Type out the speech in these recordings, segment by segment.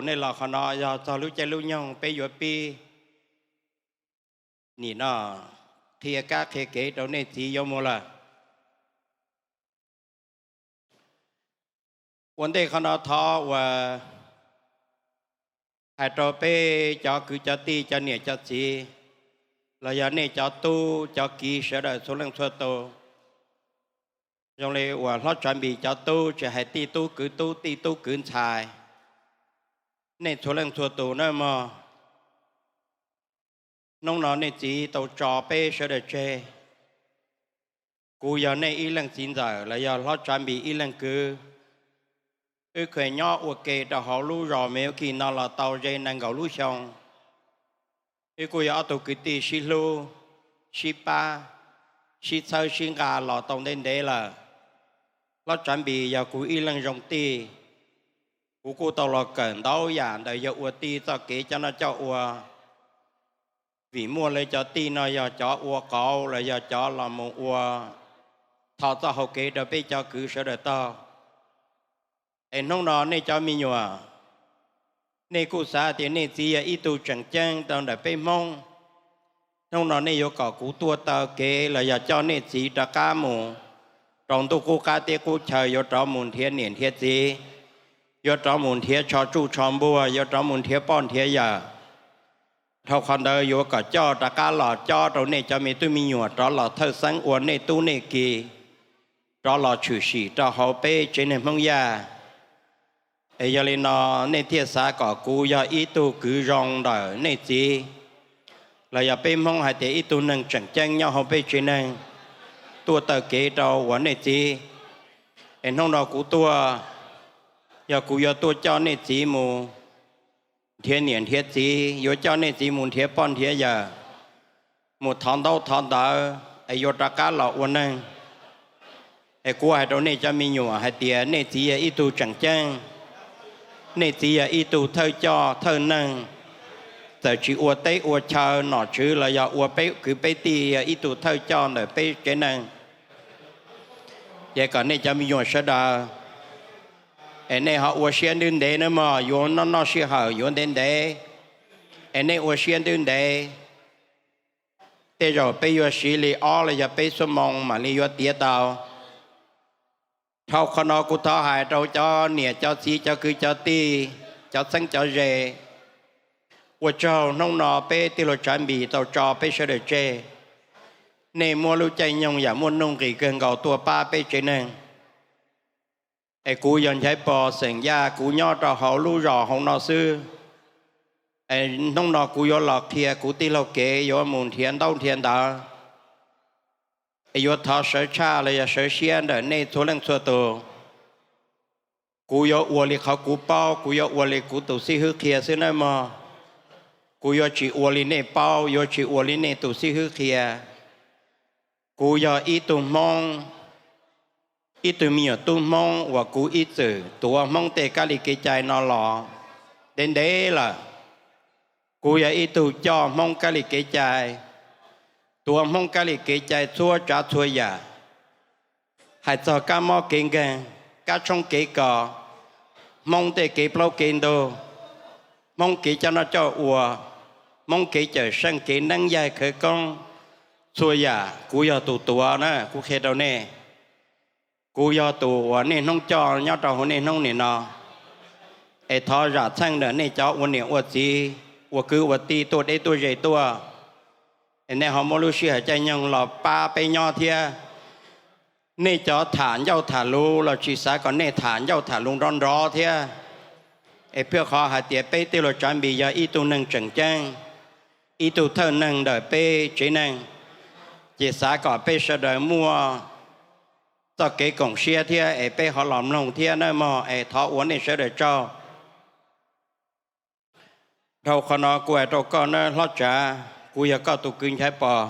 nej los qhov no yog txog lub caij lub nyoog peb yuav pib nim no qhia kab qhia kev rau nej txiv yuav mus lawm. Ua ntej qhov no thov uas hais rau peb cov kwv cov tij cov niam cov txiv los yog nej cov tub cov kiv sawv daws txhua leej txhua tus, zoo li uas hlob Tsav Npis cov tub, tsis hais tij tub kwv tub tij tub kwv ntxhais, nej txhua leej txhua tus nawb mog. Hnub no nej txiv tau tso peb sawv daws tseg. Kuv yog nej ib leeg txiv ntxawm los yog hlob Tsav Npis ib leeg kwv. Wb kheev nyob ua ke rau hauv lub zos Mes Ua Kij no los tau ze nees nkaum lub xyoo. Wb kuj yog ob tug kwv tij sib hlub, sib pab, sib txhawb sib nqa los tau ntev ntev lawm. Hlob Tsav Npis yog kuv ib leeg zoo tij. Kuv kuj tau los kawm ntau yam ntawm yog ua tij txoj kev coj noj coj ua, vim muaj li cov tij no yog cov ua qauv los yog cov los mus ua tho txoj hau kev rau peb cov kwv sawv daws taug. Es hnub no nej cov me nyuam, nej kuj xav tias nej txiv yog ib tug tseem ceeb rau ntawm peb Hmoob. Hnub no nej yuav kom kuv tuaj taw kev los yog coj nej txiv rov qab mus rau ntuj qub qab teb qub chaw, yuav rov mus nrhiav niam nrhiav txiv, yuav rov mus nrhiav tsho tsuj tsho npuag, yuav rov mus nrhiav poj nrhiav yawm. Dhau qhov ntawd yuav kom coj rov qab los cob rau nej cov me tub me nyuam rov los thawj xeeb ua nej tub nej kiv, rov los tshwm sim rau hauv peb tsev neeg Hmoob Yaj. Es yog li no nej thiaj xav kom kuv yog ib tug kwv zoo ntawm nej txiv, los yog peb Hmoob hais tias ib tug neeg tseem ceeb nyob hauv peb tsev neeg, tuaj taw kev rau uas nej txiv. Es hnub no kuv tuaj, yog kuv yuav tuaj coj nej txiv mus nrhiav niam nrhiav txiv, yuav coj nej txiv mus nrhiav poj nrhiav yawm, mus thov ntaub thov ntawv, es yuav rov qab los ua neeg. Es kuv hais rau nej cov me nyuam hais tias nej txiv yog ib tug tseem ceeb, nej txiv yog ib tug thawj coj thawj neeg, txawm tsis ua teb ua chaw nom tswv los yog ua peb kwv peb tij, yog ib tug thawj coj ntawm peb tsev neeg. Ces kom nej cov me nyuam sawv daws, es nej ho ua siab ntev ntev nawb mog, yuav noj noj sij hawm yuav ntev ntev, es nej ua siab ntev ntev. Tej zaum peb yuav siv li ob los yog peb xuab moos mam li yuav tiav tau. Dhau qhov no kuv thov hais rau cov niam cov txiv cov kwv cov tij, cov txheeb cov ze, ua tsaug hnub no peb tij laug Tsav Npis tau tso peb sawv daws tseg. Nej muab lub caij nyoog yam muaj nuj nqis kawg nkaus tuaj pab peb tsev neeg. Es kuv yog Nchaiv Pov xeem Yaj, kuv nyob rau hauv lub zos hauv no xwb. Es hnub no kuv yuav los qhia kuv tij laug kev yuav mus nrhiav ntaub nrhiav ntawv. Es yuav thov sawv tshaj los yog sawv siab ntawm nej txhua leej txhua tus. Kuv yuav ua li qhov kuv paub, kuv yuav ua li kuv tus xib hwb qhia xwb nawb mog. Kuv yuav tsis ua li nej paub, yuav tsis ua li nej tus xib hwb qhia. Kuv yog ib tug Hmoob, ib tug me nyuam tub Hmoob uas kuv ib txwm tuav Hmoob tej kab li kev cai no los ntev ntev lawm. Kuv yog ib tug coj Hmoob kab li kev cai, tuav Hmoob kab li kev cai txhua tsav txhua yam. Hais txog kab mob kev nkeeg, kab tshoob kev kos, Hmoob tej kev plaub kev ntug, Hmoob kev coj noj coj ua, Hmoob kev cawm seej kev neeb yaig khawv koob, txhua yam kuv yog tus tuav na, kuv qhia rau nej. Kuv yog tus uas nej hnub coj nyob rau hauv nej hnub nim no. Es thov zam txheej ntawm nej cov ua niam ua txiv, ua kwv ua tij tuaj deb tuaj ze tuaj, es nej ho muab lub sij hawm caij nyoog los pab peb nyob thiab. Nej cov tham ncauj tham lus los tsis xav kom nej tham ncauj tham lus nrov nrov thiab. Es pheej qhov hais tias peb tij laug Tsav Npis yog ib tug neeg tseem ceeb, ib tug thawj neeg ntawm peb tsev neeg, ces xav kom peb sawv daws muaj txoj kev koom siab thiab es peb ho los mloog thiab nawb mog, es thov ua nej sawv daws tsaug. Dhau qhov no kuv hais rau koj nawb hlob Tsav, kuv yog koj tus kwv Nchaiv Pov.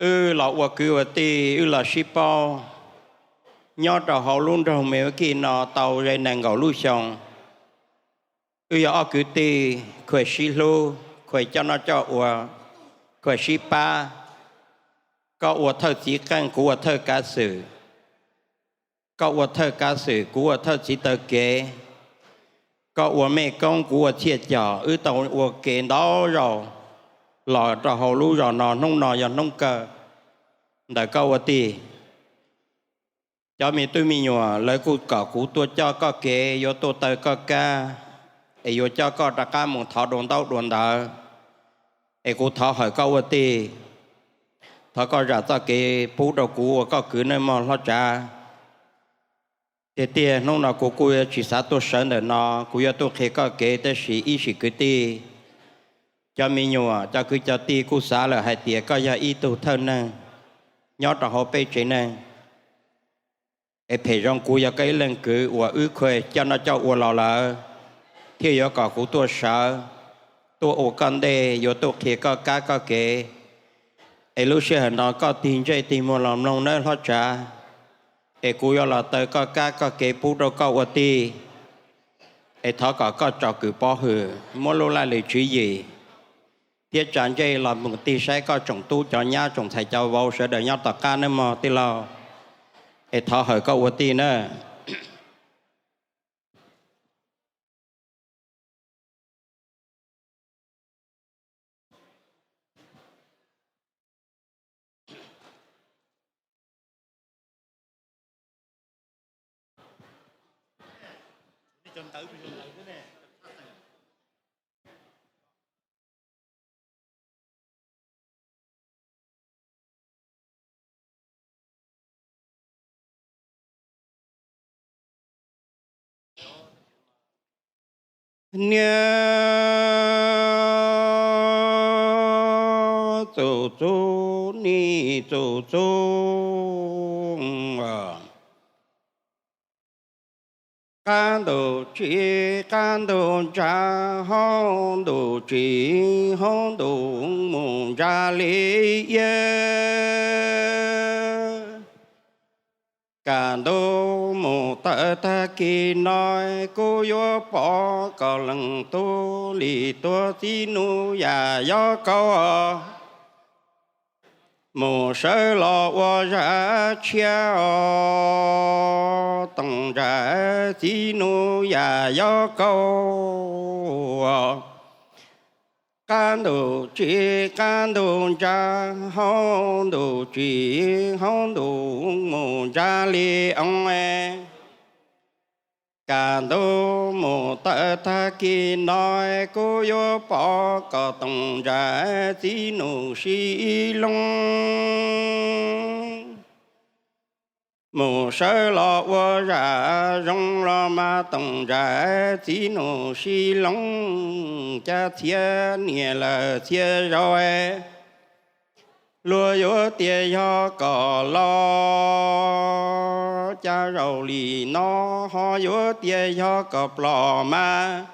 Wb los ua kwv ua tij, wb los sib paub nyob rau hauv lub nroog Me Ua Kij no tau ze nees nkaum lub xyoo. Wb yog ob kwv tij khuam sib hlub, khuam coj noj coj ua, khuam sib pab. Koj ua thawj txiv qeej, kuv ua thawj kav xwm. Koj ua thawj kav xwm, kuv ua thawj txiv taw kev. Koj ua mej koob kuv ua txhiaj cog, wb tau ua ke ntau zaus los rau hauv lub zos no, hnub no yog hnub kawg ntawm koj ua tij. Cov me tub me nyuam lawv kuj kom kuv tuaj coj koj kev, yuav tuaj taw koj kab, es yuav coj koj rov qab mus thov dua ntaub dua ntawv, es kuv thov hawm koj ua tij. Thov koj zam txoj kev pub rau kuv ua koj kwv nawb mog hlob Tsav. Tiag tiag hnub no kuv kuj yuav tsis xav tuaj sawv ntawm no, kuv yuav tuaj qhia koj kev, tab sis ib sim kwv tij, cov me nyuam, cov kwv cov tij kuj xav lawm hais tias koj yog ib tug thawj neeg nyob rau hauv peb tsev neeg, es phem zoo kuv yog koj ib leeg kwv uas wb khuj coj noj coj ua los lawm, thiaj yuav kom kuv tuaj sawv, tuaj ua koj ntej, yuav tuaj qhia koj kab koj kev. Es lub sij hawm no koj tig ntsej tig muag los mloog nawb hlob Tsav, es kuv yuav los taw koj kab koj kev pub rau koj ua tij. Es thov kom koj tsom kwm pov hwm, muab lub laj lim tswv yim thiab tsa ntsej los mus tig saib koj tsoom tub cov nyab tsoom ntxhais cov vauv sawv daws nyob tom qab nawb mog tij laug. Es thov hawm koj ua tij nawb. Niaj txuj txuj nig txuj txuj, qab ntuj tsim qab ntuj ntsa, hauv ntuj tsim hauv ntuj mus ntsa li iab. Kaj ntug mus tawm tag kis no, kuv yuav pom koj leej tub li tuag txiv nus yam yob kaub. Mus sawv los ua zaj tshiab os, Tooj Ntsaim txiv nus yam yob kaub. Qab ntuj tsim qab ntuj ntsa, hauv ntuj tsim hauv ntuj mus ntsa li oo. Kaj ntug mus tawm tag kis no, kuv yuav pom koj Tooj Ntsaim txiv nus sib loo. Mus sawv los ua zaj zoo los mas Tooj Ntsaim txiv nus sib loo. Cas txhia niam lawm txhia zaus, luag yuav tias yog kom los, cas zaum li no ho yuav tias yog kom plom mas.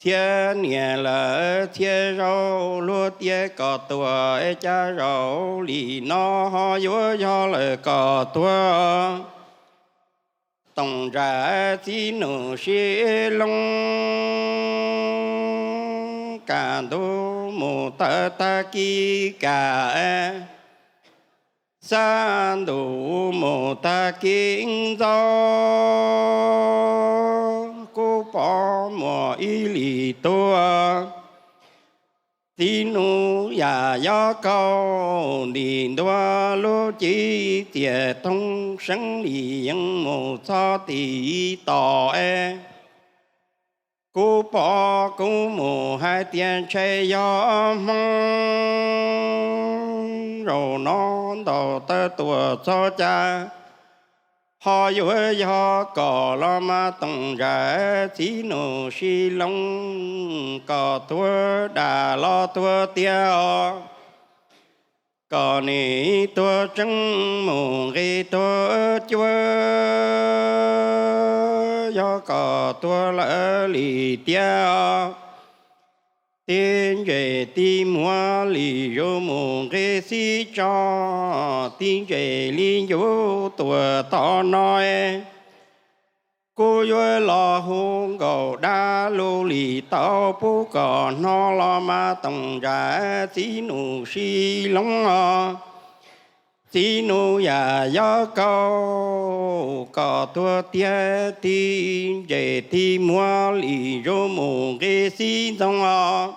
Txhia niam lawm txhia zaus, luag tias kom tuag, cas zaum li no ho yuav yog lawm kom tuag. Tooj Ntsaim txiv nus sib loo. Kaj ntug mus tawm tag kis kaj, xab ntuj mus tag kis ntxaus, kuv pom muaj ib li tuag txiv nus yam yob kaub, ntim ntua lub cib txias thoob seeb li yeej mus txog tim tom es. Kuv pom kuv mus hais tias ntshe yog Hmoob, zaum no ntaus tawv tuaj txog cas, ho yuav yog kom los mas Tooj Ntsaim txiv nus sib loo, kom tuag dam los tuag tiag os. Kom nim tuag tseeb mus nqis tuag cuab, yog kom tuag lawm li tiag os. Tib ntses tib muag li zuj mus nqis xib tso, tib ntses li ncuv tuaj tom no. Kuv yuav los hu nkaus dab lus li tau pub kom hnov los mas Tooj Ntsaim txiv nus sib loo os. Txiv Nus Yaj Yob Kaub, koj tuag tiag, tib ntses tib muag li zuj mus nqis xib ntxoo os.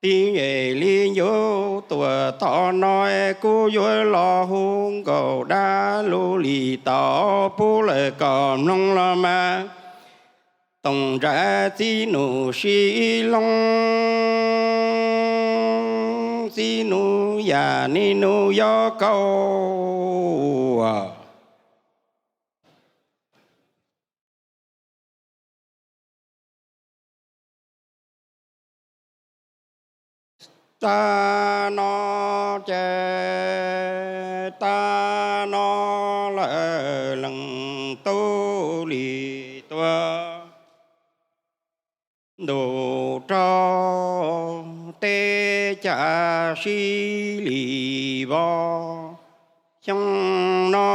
Tib ntses li ncuv tuaj tom no, kuv yuav los hu nkauj dab lug li tau pub lawm kom mloog los mas. Toom ntsa txiv nus sib loo, txiv nus yaj niaj nus yob kaub. Tag no ces tag no lawm, leej tub li tuag, ntuj raug teb cag sib li vog. Xyoo no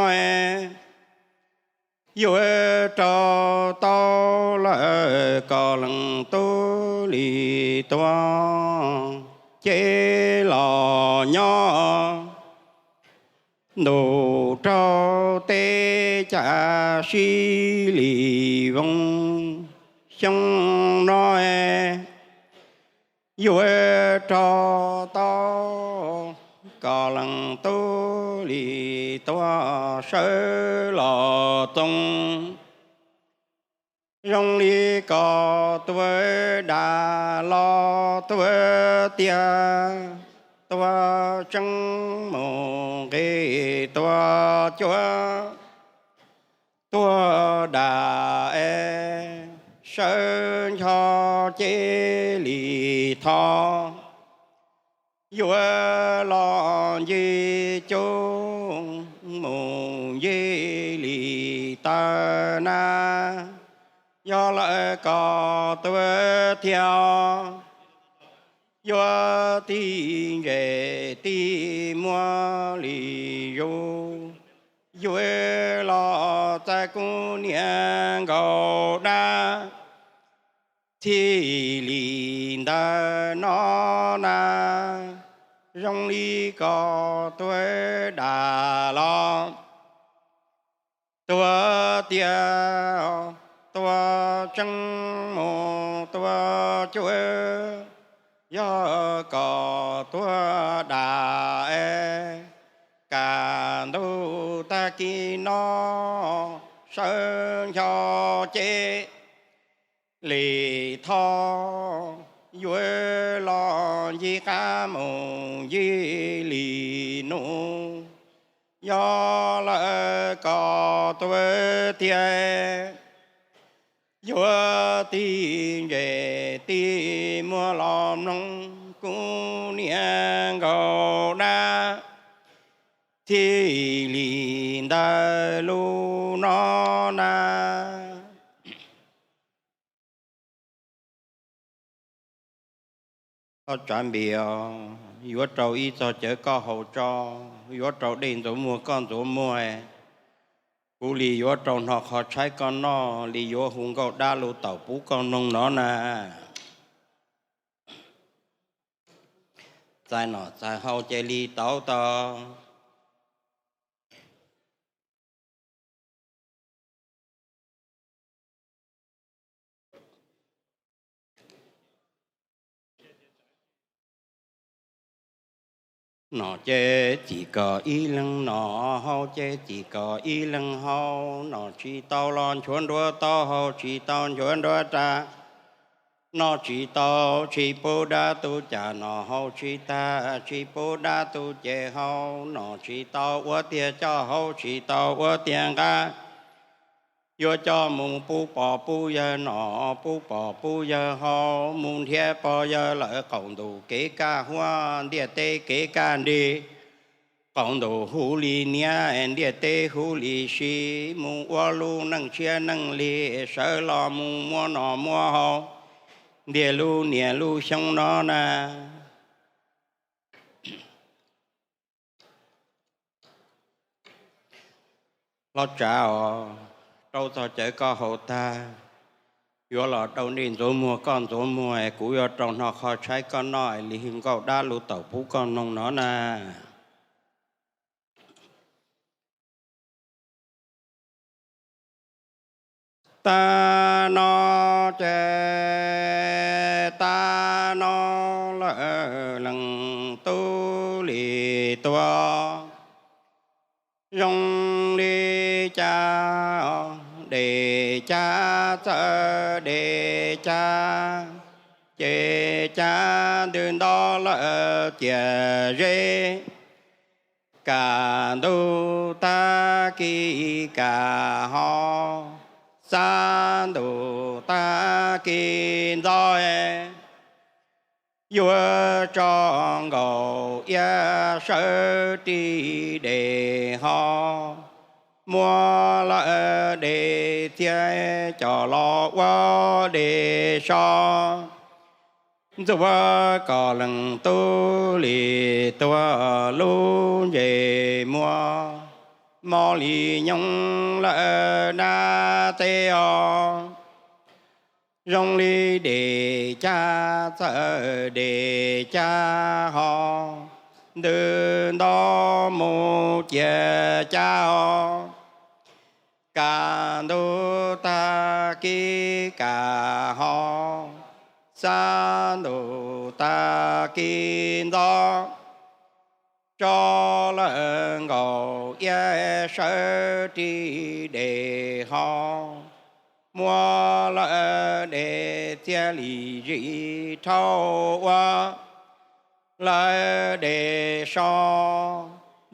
yuav raug tau lawm, koj leej tub li tuag ces los nyob, ntuj raug teb cag sib li voo. Xyoo no yuav raug tau, koj leej tub li tuag sawv los txoov. Zoo li koj tuag dam los tuag tiag, tuag tseeb mus nqis tuag cuav, tuag dam es sawv ncho ces li thov, yuav los ncig cug mus ncig li taw na. Yog lawm koj tuag thiab, yuav tib ntses tib muag li zus, yuav los txais kuv niam nkaum dab. Txij li ntawm no na, zoo li koj tuag dam los tuag tiag, tuag tseeb mus tuag cuav. Yog koj tuag dam es kaj ntug tag kis no, sawv ncho ces li thov, yuav los ncig qab mus ncig li nus. Yog lawm koj tuag thiab, yuav tib ntses tib muag los mloog kuv niam nkaum dab. Txij li ntawm lub no na, txhob tsav npis os, yuav rau ib txog cawv koj haus tso, yuav rau dej ntxuav muag koj ntxuav muag, kuv li yuav rau hno qhov tshaib koj noj, li yuav hu nkauj dab lug taum pub koj mloog no na. Txais noj txais haus ces li tau tau. Noj ces txim kom ib leeg noj, haus ces txim kom ib leeg haus, noj tsis tau los nchuav nruab taub hau, tsis tau nchuav nruab rab. Noj tsis tau tsis pub dab tub caj, noj haus tsis tag tsis pub dab tub ces haus, noj tsis tau ua tiag coj haus tsis tau ua tiag nqa. Yuav coj mus pub pog pub yawg noj, pub pog pub yawg haus, mus nrhiav pog yawg lawm qaum ntuj kev kaj huab, ntiaj teb kev kaj nrig. Qaum ntuj hu li niam, ntiaj teb hu li txiv, mus ua lub neej tshiab neej lig, sawv los mus muab noj muab haus, ntiaj lub niaj lub xyoo no na. Hlob Tsav os, rau txog cawv koj haus tag, yuav los rau dej ntxuav muag koj ntxuav muag, kuv yuav rau hno qhov tshaib koj noj, li hu nkauj dab lug taum pub koj mloog no na. Tag no ces tag no lawm, leej tub Lis Tuam. Zoo li cas, de cas txawm de cas, ces cas ntws nto lawm ciam zeb. Kaj ntug tag kis kaj ho, xab ntus tag kis ntxo, yuav tso nkaus iab sawv ris de ho, muab lawm de txhiab coj los ua de so. Ntxuav kom leej tub Lis Tuam lub ntsej muag, mob li nyoog lawm dab teb os. Zoo li de cas txawm de cas ho, ntws nto mus ciam cas os. Kaj ntug tag kis kaj ho, xab ntus tag kis ntxo, tso lawm nkaus iab sawv ris de ho, muab lawm de txhiab li zis rhau ua lawm de so.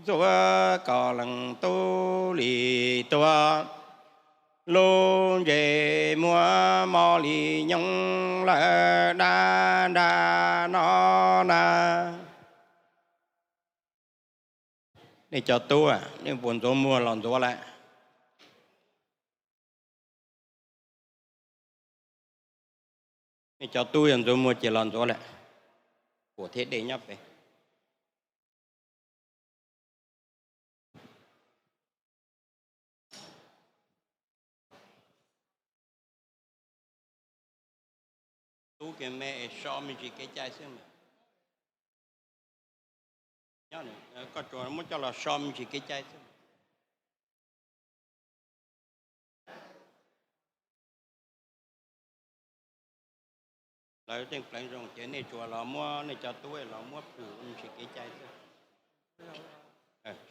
Ntxuav kom leej tub Lis Tuam lub ntsej muag, mob li nyoog lawm dab nra no na. Nej cov tub, nej puas ntxuav muag los ntxuav lawm? Nej cov tub yog ntxuav muag ces los ntxuav lawm. Kuam thiab dej nyob pem. Tub kiag me es so me ntsis kev cai xwb. Koj tsuas muab coj los so me ntsis kev cai xwb. Lawv tej pleev zoo ces nej tsuas los muab nej cov tub los muab plhws me ntsis kev cai xwb.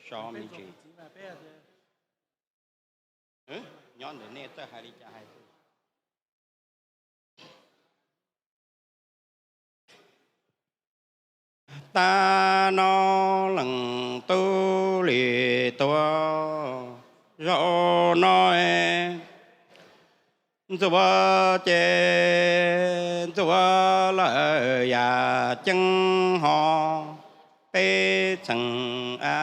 So me ntsis. Nyob ntawm nej txawj hais li cas hais xwb. Tag no leej tub Lis Tuam, zaum no ntxuav ces ntxuav lawm yam ceeb ho, peb txheem a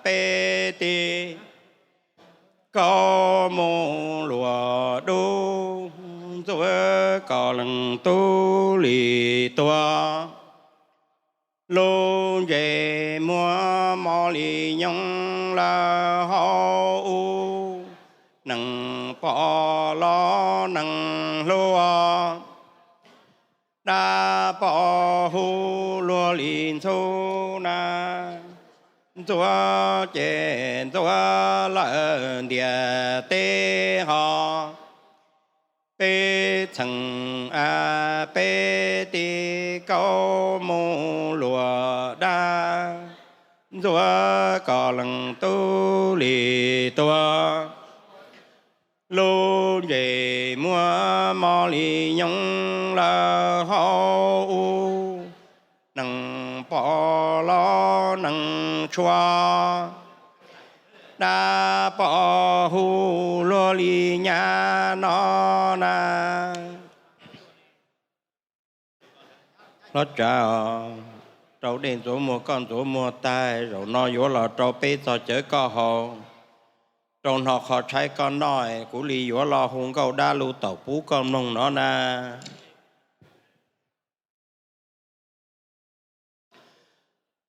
peb tib kaub mus luam dub. Ntxuav kom leej tub Lis Tuam lub ntsej muag, mob li nyoog lawm hauv ub, neeg pom los neeg hlub, dab pom hu luag li ntxhub na. Ntxuav ces ntxuav lawm ntiaj teb ho, peb txheem a peb tib kaub mus luam dab. Ntxuav kom leej tub Lis Tuam lub ntsej muag, mob li nyoog lawm hauv ub, neeg pom los neeg tshua, dab pom hu luag li nyab no na. Hlob Tsav, rau dej ntxuav muag koj ntxuav muag tag, zaum no yuav los rau peb txog cawv koj haus, rau hno qhov tshaib koj noj, kuv li yuav los hu nkauj dab lus taum pub koj mloog no na.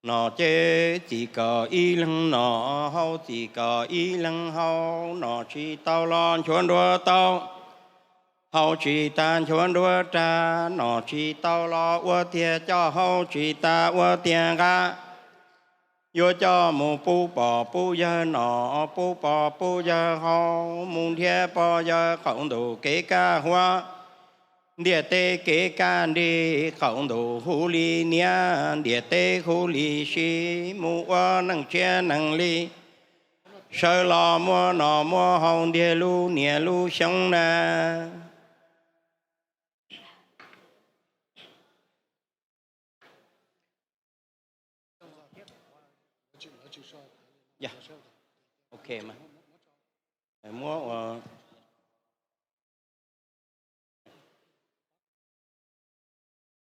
Nom ces txim kom ib leeg nom, haus txim kom ib leeg haus, nom tsis tau los nchuav nruab tau, haus tsis tas nchuav nruab rag, nom tsis tau los ua tiag coj, haus tsis tas ua tiag nqa. yuav coj mus pub pog pub yawg nom, pub pog pub yawg haus, mus nrhiav pog yawg qaum ntuj kev kaj huab. Ntiaj teb kev kaj nrig, qaum ntuj huv li niam, ntiaj teb huv li si, mus ua neej tshiab neej li, sawv los muaj noj muaj haus ntiag lub niam lub xyoo na.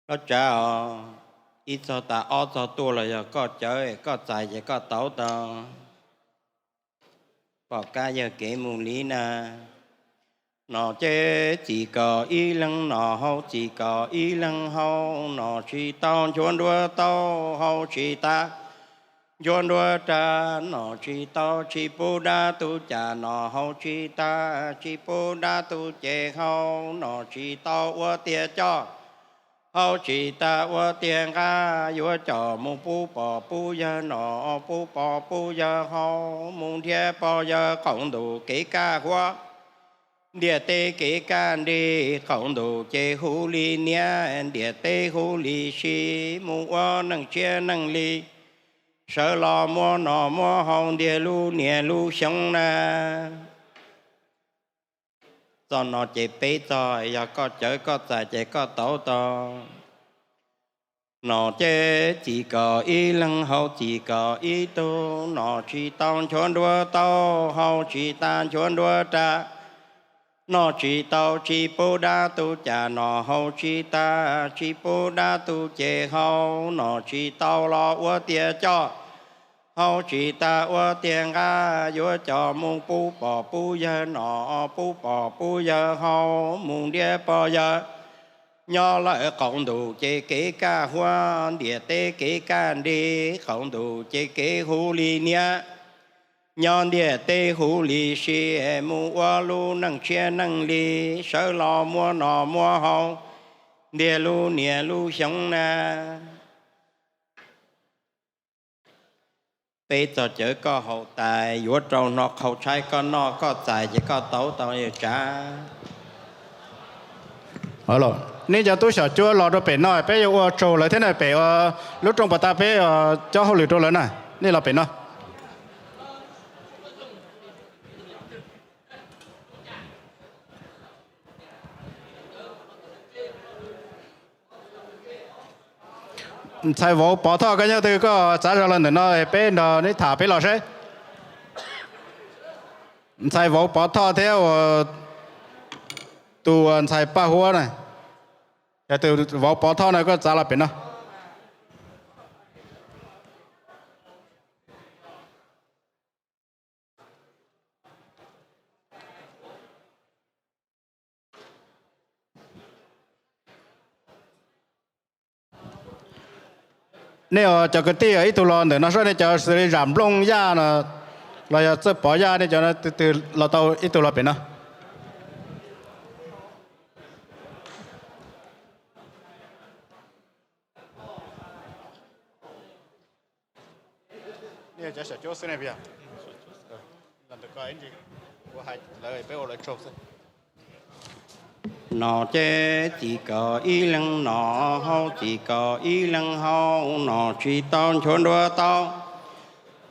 Los tsav os, ib txog tas ob txog tuaj los yog koj cawv, koj txais ces koj tauv tau. Pom kab yawg kev mus li na. Nom ces txim kom ib leeg nom, haus txim kom ib leeg haus, nom tsis tau nchuav nruab taub, haus tsis tas nchuav nruab rag, nom tsis tau tsis pub dab tuj cam, nom haus tsis tas tsis pub dab tuj ces haus, nom tsis tau ua tiag coj, haus tsis tas ua tiag nqa, yuav coj mus pub pog pub yawg nom, pub pog pub yawg haus, mus nrhiav pog yawg qaum ntuj kev kaj huab. Ntiaj teb kev kaj nrig, qaum ntuj ces huv li niam, ntiaj teb huv li si, mus ua neej tshiab neej li, sawv los muaj noj muaj haus ntiag lub niam lub xyoo na. Txog no ces peb txog, yog koj cawv koj txais ces koj tauv tau. Nom ces txim kom ib leeg, haus txim kom ib tug, nom tsis tau nchuav nruab taub, haus tsis tas nchuav nruab rag, nom tsis tau tsis pub dab tuj cam, nom haus tsis tas tsis pub dab tuj ces haus, nom tsis tau los ua tiag coj, haus tsis tas ua tiag nqa, yuav coj mus pub pog pub yawg nom, pub pog pub yawg haus, mus nrhiav pog yawg nyob lawm qaum ntuj ces kev kaj huab, ntiaj teb kev kaj nrig, qaum ntuj ces kev huv li niam, nyob ntiaj teb huv li si, mus ua lub neej tshiab neej li, sawv los muaj noj muaj haus ntiag lub niam lub xyoo na. Peb txog cawv koj haus tas, yuav rau hnov qhau tshaib koj noj koj txais ces koj tauv tau yawg tsav. Nej cov tub xyom cuab los rau pem no, peb yuav ua tsaug lawv thiab na, pem lub rooj puas tas peb cob hauj lwm rau lawv na, nej los pem no. Ntxhais Vauv Pov Thoj, koj nyob twg, koj txav zog los ntawm no peb nrog neb tham peb los seb. Ntxhais Vauv Pov Thoj thiab tus ntxhais Paj Huab na, yog tus Vauv Pov Thoj no koj txav los pem no. Nej cov kwv tij ib tug los ntawm no seb, nej cov xws li Zam Nplooj Yaj no los yog Txawj Pov Yaj, nej cov twg los tau ib tug los pem no. Nom ces txim kom ib leeg nom, haus txim kom ib leeg haus, nom tsis tau nchuav nruab taub,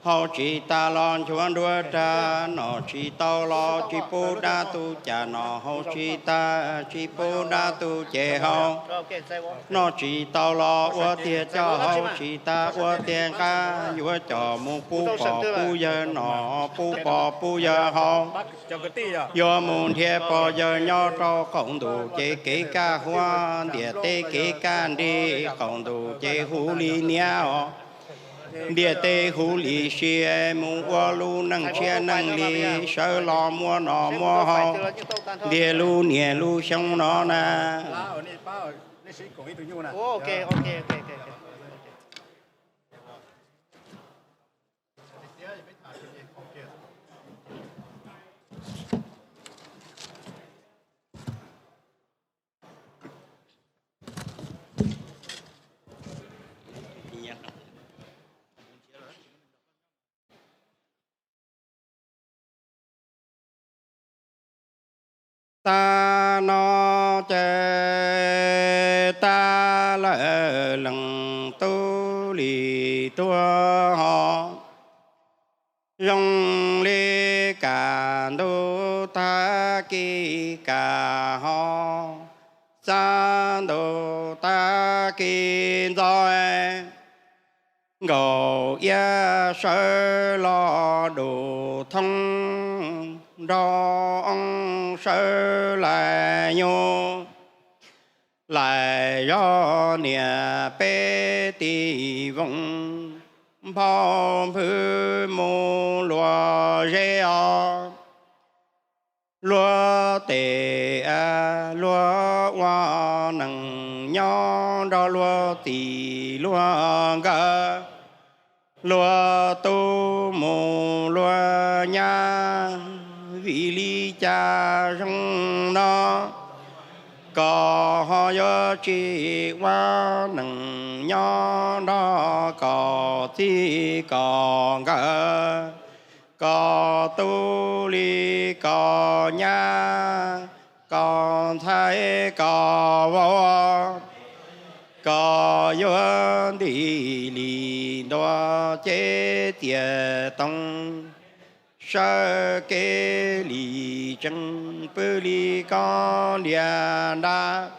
haus tsis tas los nchuav nruab rag, nom tsis tau los tsis pub dab tuj cam, nom haus tsis tas tsis pub dab tuj ces haus, noj tsis tau los ua tiag coj, haus tsis tas ua tiag nqa, yuav coj mus pub pog pub yawg nom, pub pog pub yawg haus, yuav mus nrhiav pog yawg nyob rau qaum ntuj ces kev kaj huab, ntiaj teb kev kaj nrig, qaum ntuj ces huv li niam os. Ntiaj teb huv li si, mus ua lub neej tshiab neej li, sawv los muaj noj muaj haus ntiag lub niam lub xyoo no na. no ces tag lawm leej tub li tuag ho, zoo li kaj ntug tag kis kaj ho, xya ntug tag kis ntxo, Nkauj Iab sawv los dub thoob, nraug Oob sawv laim nyuj, laim zog niam peb tim voos, nphau nphwv mus luag zeb os. Luag tes luag ua neej nyob nrog luag txij luag nkawm, luag tub mus luag nyab, vim li cas zoo no koj ho yuav tsis ua neej nyob nrog koj txij koj nkawm, koj tub li koj nyab, koj ntxhais koj vauv, koj yuav ntim li ntuag ces tiaj toog, sawv kev li tseeb pw li koj ntiaj nrab,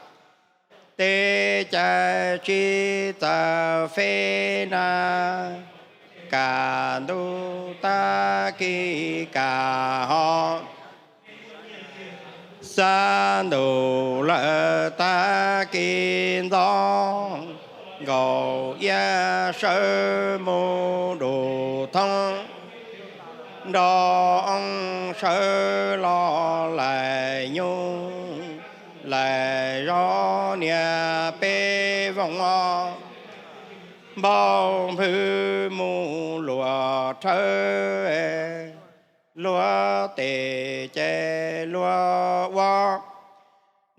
tej cai tsis txawj fej na, kaj ntug tag kis kaj ho, xya ntus lawm tag kis ntxo, Nkauj Iab sawv mus dub thoob, nraug Oob sawv los laim nyuj, laim zog niam peb voos, nphau nphwv mus luag rhawv, luag tes ces luag ua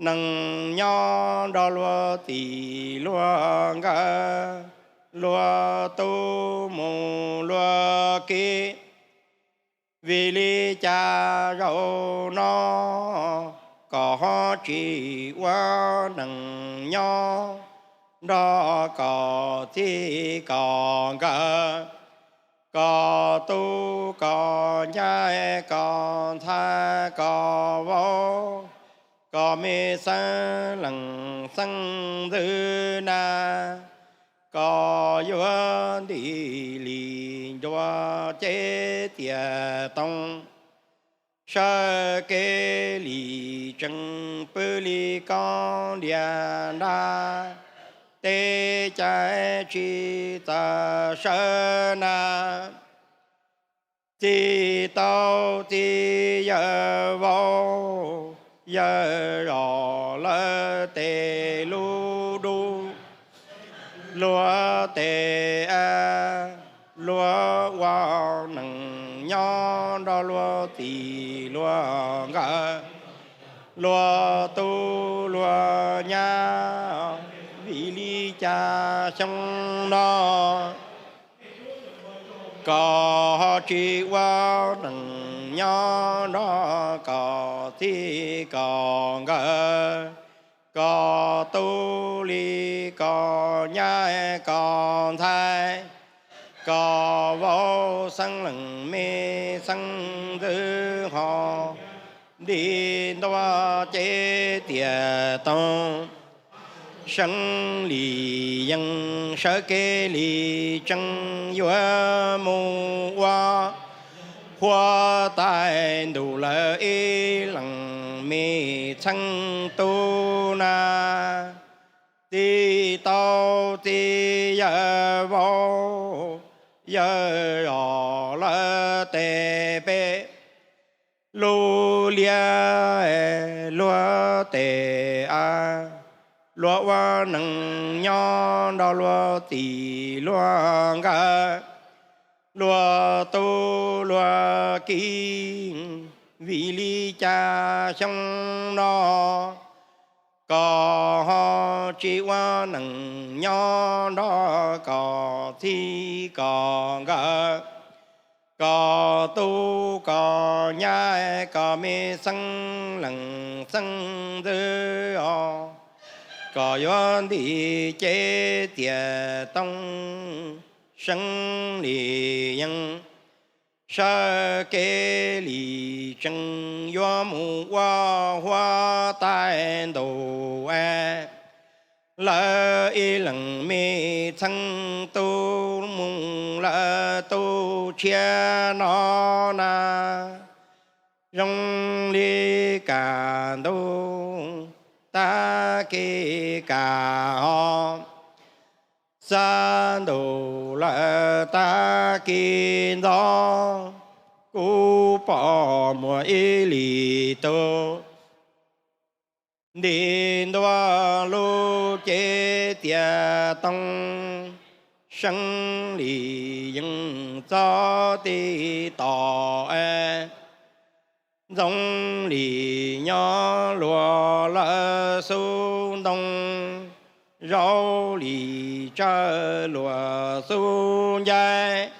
neej nyob nrog luag txij luag nkawm, luag tub mus luag kiv, vim li cas zaum no koj ho tsis ua neej nyob nrog koj txij koj nkawm, koj tub koj nyab koj ntxhais koj vauv, koj me xeeb leej xeeb ntxwv na, koj yuav ntim li ntuag ces tiaj toog, sawv kev li tseeb pw li koj ntiaj nrab, tej cai tsis txawj sawv na, txij tau txiv yawg vauv, yawg zos lawv tej lub dub, luag tes luag ua neej nyob nrog luag txij luag nkawm, luag tub luag nyab, vim li cas xyoo no koj ho tsis ua neej nyob nrog koj txij koj nkawm, koj tub li koj nyab koj ntxhais, koj vauv xeeb leej me xeeb ntxwv ho, ntim ntuag ces tiaj toog, seeb li yeej sawv kev li tseeb yuav mus ua, huab tais ntuj lawv ib leeg me txheeb tub na, txij tau txiv yawg vauv, yawg zos lawv tej peb lub liaj, luag tes luag ua neej nyob nrog luag txij luag nkawm, luag tub luag kiv, vim li cas xyoo no koj ho tsis ua neej nyob nrog koj txij koj nkawm, koj tub koj nyab koj me xeeb leej xeeb ntxwv os, koj yuav ntim cev tiaj tooj, seeb li yeeb sawv kev li tsees, yuav mus ua huab tais ntuj es lawv ib leeg me txheeb tub mus lawv tu tshiab no na. Zoo li kam ntuj tag kis kam ho, xab ntuj lawm tag kis ntxov, kuv pom muaj ib li tug nti ntua lub cev tiaj tooj, seeb li yeeb txog ti tom es, ntxoov li nyob luag lawm xub ntoo, zaum li tsawv luag xub ncaig.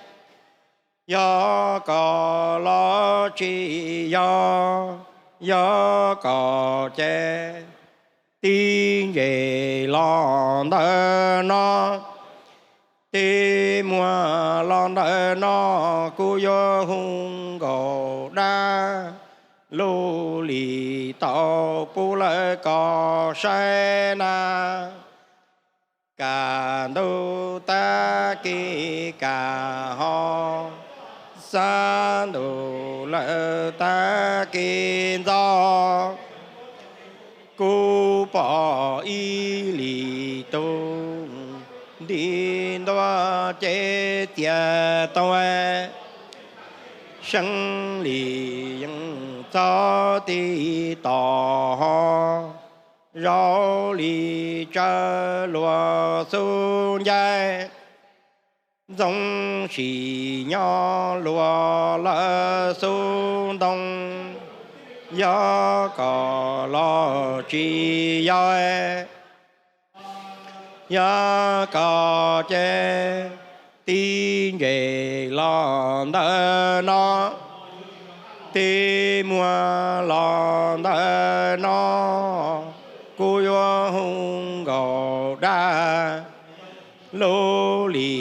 Yog koj los tsis yog, yog koj ces tib ntsej los ntawm no, tib muag los ntawm no, kuv yuav hu nkaus dab lub li tau pub lawv koj saib na. Kam ntuj tag kis kam ho, xab ntuj lawm tag kis ntxov, kuv pom ib li tug nti ntua cev tiaj tooj, seeb li yeeb txog ti tom ho, zaum li tsawv luag xub ncaig. Ntxoov sim nyob luag lawm xub ntoo, yog koj los tsis yog, yog koj ces tib ntsej los ntawm no, tib muag los ntawm no, kuv yuav hu nkaus dab lub li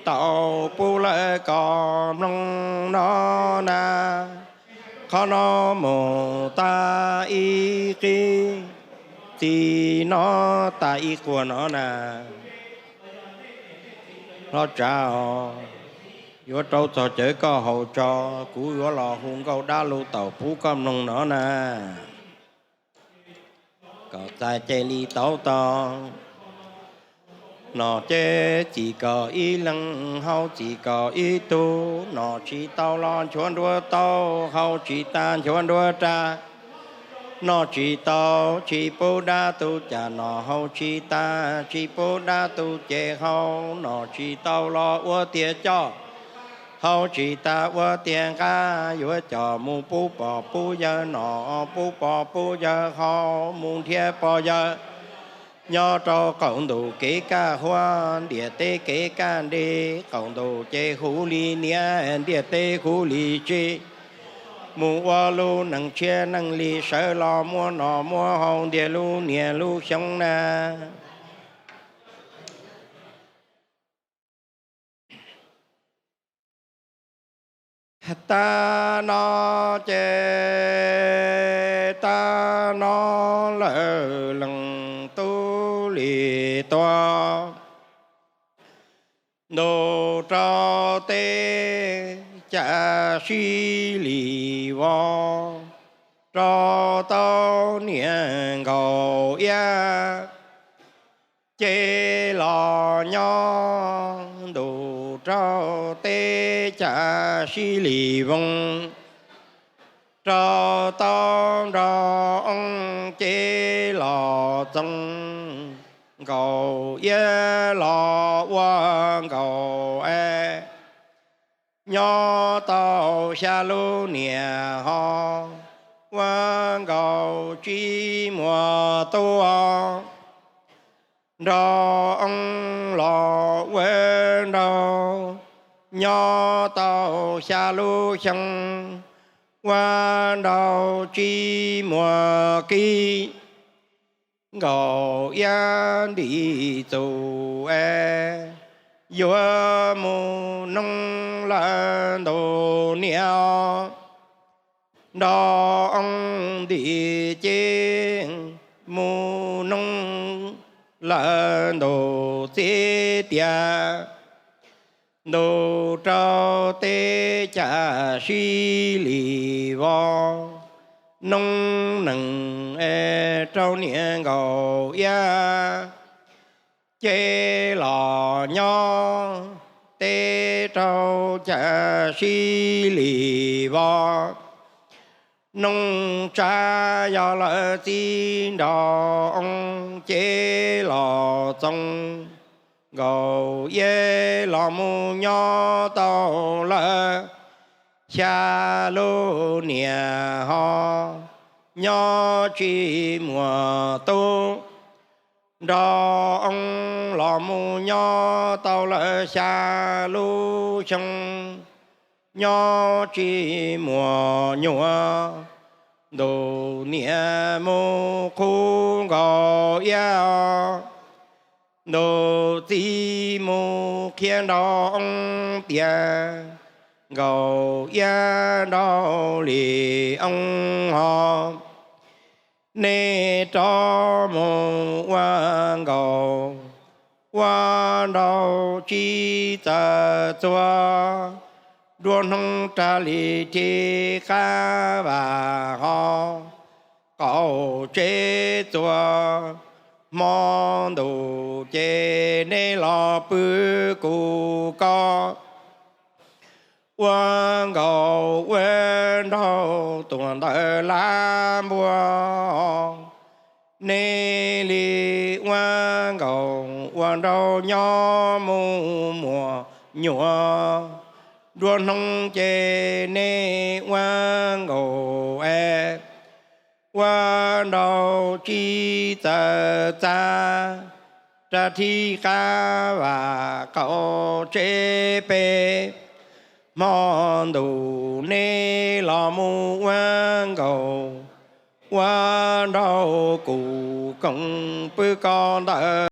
tau pub lawv koj mloog no na. Qhov no mus tag ib qib, txij no tag ib quag no na. Hlob Tsav, yuav rau txog cawv koj haus tso, kuv yuav los hu nkauj dab lub tau pub koj mloog no na. Koj txais cia li tau tog. Nom ces txim koj ib leeg, haus txim koj ib tug, nom tsis tau los nchuav nruab tau, haus tsis tag nchuav nruab rag. Nom tsis tau tsis pub dab tug, cas nom haus tsis tag tsis pub dab tug ces haus, nom tsis tau los ua tiag coj, haus tsis tag ua tiag nqa, yuav coj mus pub pog pub yawg, nom pub pog pub yawg, haus mus nrhiav pog yawg. Nyob rau qaum ntuj kev kaj huab, ntiaj teb kev kaj nrig, qaum ntuj ces hu li niam, ntiaj teb hu li txiv. Mus ua lub neej tshiab neej li, sawv los muab noj muab haus ntiag lub niaj lub xyoo na. Tag no ces tag no lawm, leej tub li tuag, ntuj rau teb cas sib li vov, rau tau niam nkaus iab ces los nyob, ntuj rau teb cas sib li voog, rau tau nraug oo ces los txoov, nkaus iab los ua nkaus es, nyob tau xya lub niam ho, ua nkaus tsis muaj tub, nraug oo los ua nraug, nyob tau xya lub xyoo, ua nraug tsis muaj qib, Nkauj Iab ntim txuj es yuav mus noog lawv ntuj niam, nrog oo ntim ces mus noog lawv ntuj txiv tias, ntuj rau teb cag sib li vov, noob neej es rau niam Nkauj Iab ces los nyob teb rau cag sib li vov. Noob tsav yog lawv txiv nrog oo ces los txoos, Nkauj Iab los mus nyob tau lawm xya lub niam ho nyob tsis muaj tub, nrog oo los mus nyob tau lawm xya lub xyoo, nyob tsis muaj nyuam, ntuj niam mus qhuav Nkauj Iab, ntuj txiv mus qhia nrog oo tias, Nkauj Iab nrog li oo ho, nej rov mus ua nkaus ua nraug tsis txawj txuag, nruab hnub rag li rhib qab vam ho, qaum tsev txuas hmo ntuj ces nej los pw kuv koj, ua nkaus ua nraug tuaj ntawm lab npua, nej li ua nkaus ua nraug nyob mus muaj nyuam, nruab hnub ces nej ua nkaus es ua nraug tsis txawj txag, rag rhib qab vam qaum tsev pem, hmo ntuj nej los mus ua nkaus ua nraug kuv koom pw koj ntawm